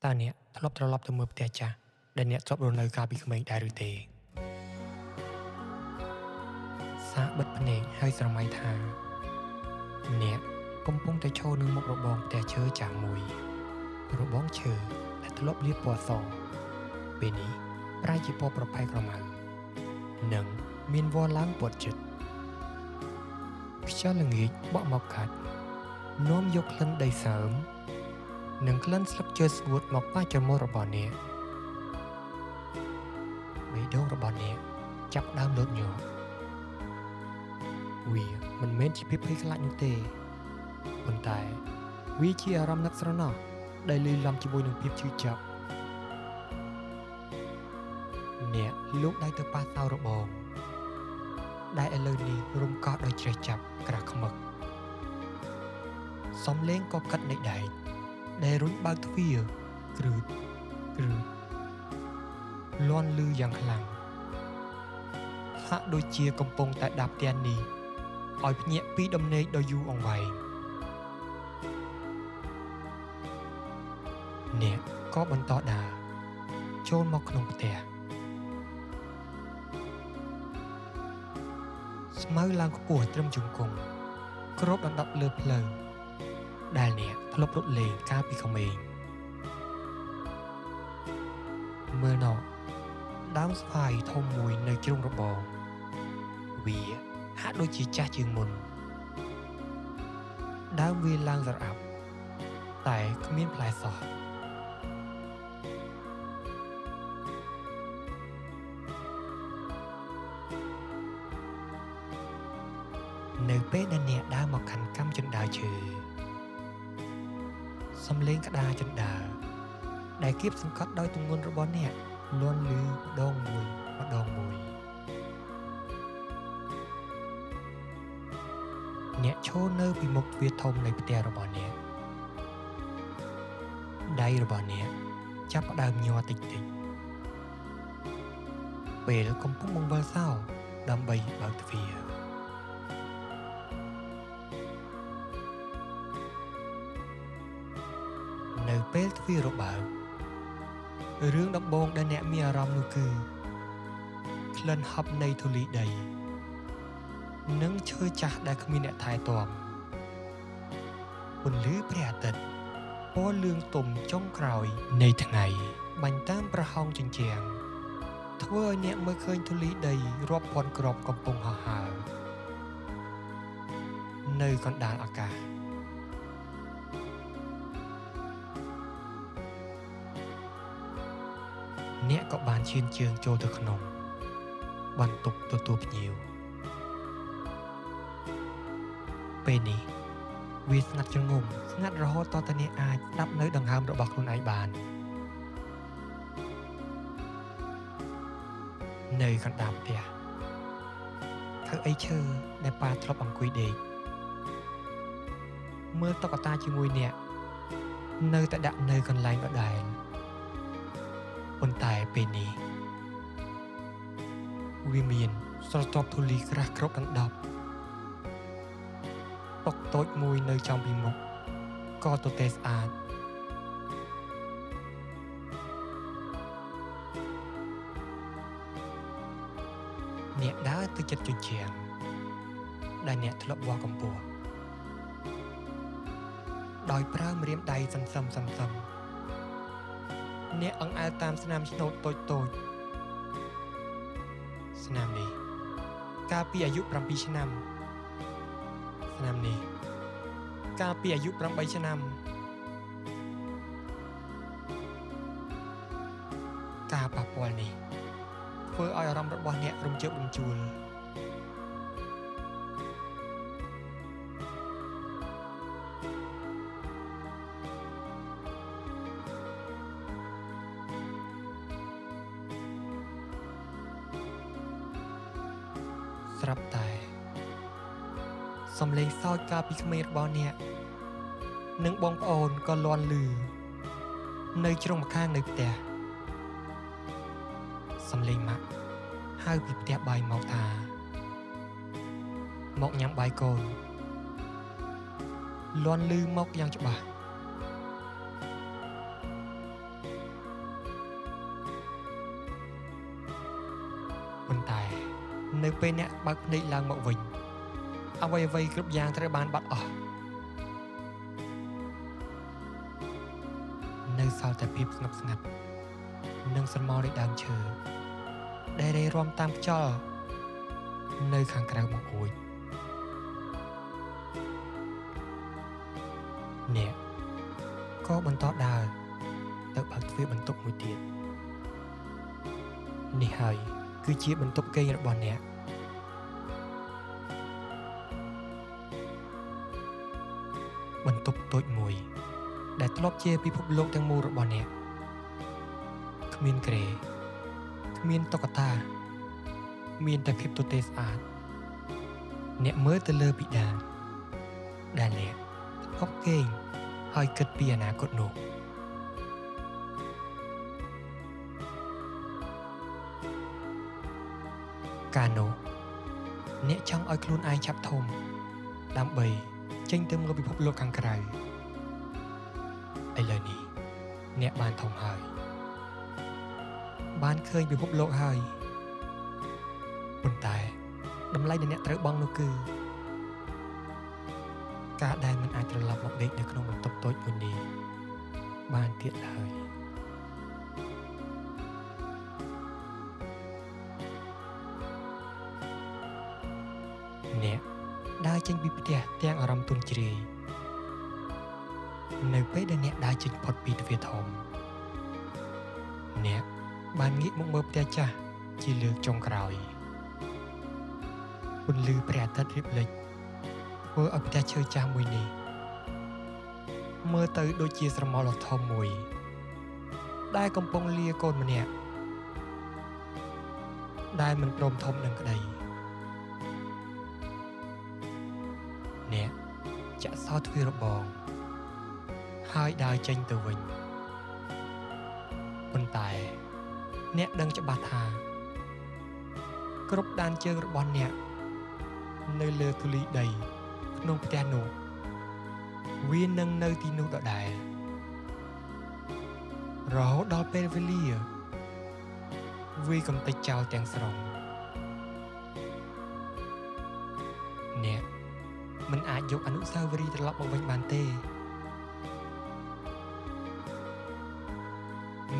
តើអ្នកធ្លាប់ត្រឡប់ទៅមើលផ្ទះចាស់ដែលអ្នកធ្លាប់រស់នៅកាលពីក្មេងដែរឬទេសាកបិទភ្នែកហើយស្រមៃថាអ្នកកំពុងតែឈរនៅមុខរបងផ្ទះឈើចាស់មួយរបងឈើដែលធ្លាប់លាបពណ៌សពេលនេះប្រែជាពណ៌ប្រផេះក្រមៅនិងមានវល្លិឡើងពត់ចិត្តខ្យល់ល្ងាចបក់មកកាត់នាំយកក្លិនដីសើមនិងក្លិនស្លឹកឈើស្ងួតមកប៉ះច្រមុះរបស់អ្នកបេះដូងរបស់អ្នកចាប់ផ្ដើមលោតញាប់វាមិនមែនជាភាពភ័យខ្លាចនោះទេប៉ុន្តែវាជាអារម្មណ៍នឹកស្រណោះដែលលាយឡំជាមួយនឹងភាពឈឺចាប់អ្នកលូកដៃទៅប៉ះសោរបងដែលឥឡូវនេះរុំកោះដោយច្រេះចាប់ក្រាស់ខ្មឹកសំលេងក៏កាត់នៃដែកដែលរុញបើកទ្វារគ្រឺតគ្រឺតលាន់លឺយ៉ាងខ្លាំងហាក់ដូចជាកំពុងតែដាប់ផ្ទះនេះឲ្យភ្ញាក់ពីដំណេកដ៏យូរអង្វែងអ្នកក៏បន្តដើរចូលមកក្នុងផ្ទះស្មៅឡើងខ្ពស់ត្រឹមជង្គង់គ្របដណ្ដប់លើផ្លូវដែលអ្នកធ្លាប់រត់លេងកាលពីក្មេងមើលណោះដើមស្វាយធំមួយនៅជ្រុងរបងវាហាក់ដូចជាចាស់ជាងមុនដើមវាឡើងស្រអាប់តែគ្មានផ្លែសោះនៅពេលដែលអ្នកដើរមកកាន់កាំជណ្ដើរឈើសំលេងក្តារជណ្ដើរដែលគៀបសង្កត់ដោយទម្ងន់របស់អ្នកលាន់លឺម្ដងមួយម្ដងមួយអ្នកឈរនៅពីមុខទ្វារធំនៃផ្ទះរបស់អ្នកដៃរបស់អ្នកចាប់ផ្ដើមញ័រតិចតិចពេលកំពុងបង្វិលសោដើម្បីបើកទ្វារនៅពេលទ្វារបើករឿងដំបូងដែលអ្នកមានអារម្មណ៍នោះគឺក្លិនហប់នៃធូលីដីនិងឈើចាស់ដែលគ្មានអ្នកថែទាំពន្លឺព្រះអាទិត្យពណ៌លឿងទុំចុងក្រោយនៃថ្ងៃបាញ់តាមប្រហោងជញ្ជាំងធ្វើឲ្យអ្នកមើលឃើញធូលីដីរាប់ពាន់គ្រាប់កំពុងហោះហើរនៅកណ្ដាលអាកាសអ្នកក៏បានឈានជើងចូលទៅក្នុងបន្ទប់ទទួលភ្ញៀវពេលនេះវាស្ងាត់ជ្រងំស្ងាត់រហូតតតែអ្នកអាចស្ដាប់នៅដង្ហើមរបស់ខ្លួនឯងបាននៅកណ្ដាលផ្ទះកៅអីឈើដែលប៉ាធ្លាប់អង្គុយដេកមើលតុក្កតាជាមួយអ្នកនៅតែដាក់នៅកន្លែងដដែលប៉ុន្តែពេលនេះវាមានស្រទាប់ធូលីក្រាស់គ្របដណ្ដប់តុកតូចមួយនៅចំពីមុខក៏ទទេស្អាតអ្នកដើរទៅចិត្តជញ្ជាំងដែលអ្នកធ្លាប់វាស់កម្ពស់ដោយប្រើម្រាមដៃសន្សឹមសន្សឹមអ្នកអង្អែលតាមស្នាមឆ្នូតតូចតូចស្នាមនេះកាលពីអាយុ7ឆ្នាំស្នាមនេះកាលពីអាយុ8ឆ្នាំការប៉ះពាល់នេះធ្វើឲ្យអារម្មណ៍របស់អ្នករំជើបរំជួលស្រាប់តែសំលេងសើចកាលពីក្មេងរបស់អ្នកនិងបងប្អូនក៏លាន់លឺនៅជ្រុងម្ខាងនៃផ្ទះសំលេងម៉ាក់ហៅពីផ្ទះបាយមកថាមកញ៉ាំបាយកូនលាន់លឺមកយ៉ាងច្បាស់ ប៉ុន្តែនៅពេលអ្នកបើកភ្នែកឡើងមកវិញអ្វីៗគ្រប់យ៉ាងត្រូវបានបាត់អស់នៅសល់តែភាពស្ងប់ស្ងាត់និងស្រមោលនៃដើមឈើដែលរេរាំតាមខ្យល់នៅខាងក្រៅបង្អួចអ្នកក៏បន្តដើរទៅបើកទ្វារបន្ទប់មួយទៀតនេះហើយគឺជាបន្ទប់គេងរបស់អ្នកបន្ទប់តូចមួយដែលធ្លាប់ជាពិភពលោកទាំងមូលរបស់អ្នកគ្មានគ្រែគ្មានតុក្កតាមានតែភាពទទេស្អាតអ្នកមើលទៅលើពិដានដែលអ្នកធ្លាប់គេងហើយគិតពីអនាគតនោះកាលនោះអ្នកចង់ឲ្យខ្លួនឯងឆាប់ធំដើម្បីចេញទៅមើលពិភពលោកខាងក្រៅឥឡូវនេះអ្នកបានធំហើយបានឃើញពិភពលោកហើយប៉ុន្តែតម្លៃដែលអ្នកត្រូវបង់នោះគឺការដែលមិនអាចត្រឡប់មកដេកនៅក្នុងបន្ទប់តូចមួយនេះបានទៀតឡើយអ្នកដើរចេញពីផ្ទះទាំងអារម្មណ៍ទន់ជ្រាយនៅពេលដែលអ្នកដើរចេញផុតពីទ្វារធំអ្នកបានងាកមកមើលផ្ទះចាស់ជាលើកចុងក្រោយពន្លឺព្រះអាទិត្យរៀបលិចធ្វើឲ្យផ្ទះឈើចាស់មួយនេះមើលទៅដូចជាស្រមោលដ៏ធំមួយដែលកំពុងលាកូនម្នាក់ដែលមិនព្រមធំនឹងក្តីអ្នកចាក់សោទ្វាររបងហើយដើរចេញទៅវិញប៉ុន្តែអ្នកដឹងច្បាស់ថាគ្រប់ដានជើងរបស់អ្នកនៅលើធូលីដីក្នុងផ្ទះនោះវានឹងនៅទីនោះដដែលរហូតដល់ពេលវេលាវាកំទេចចោលទាំងស្រុងអ្នកមិនអាចយកអនុស្សាវរីយ៍ត្រឡប់មកវិញបានទេ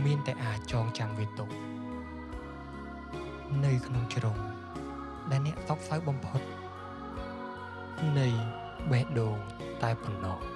មានតែអាចចងចាំវាទុកនៅក្នុងជ្រុងដែលអ្នកសោកសៅបំផុតនៃបេះដូងតែប៉ុណ្ណោះ។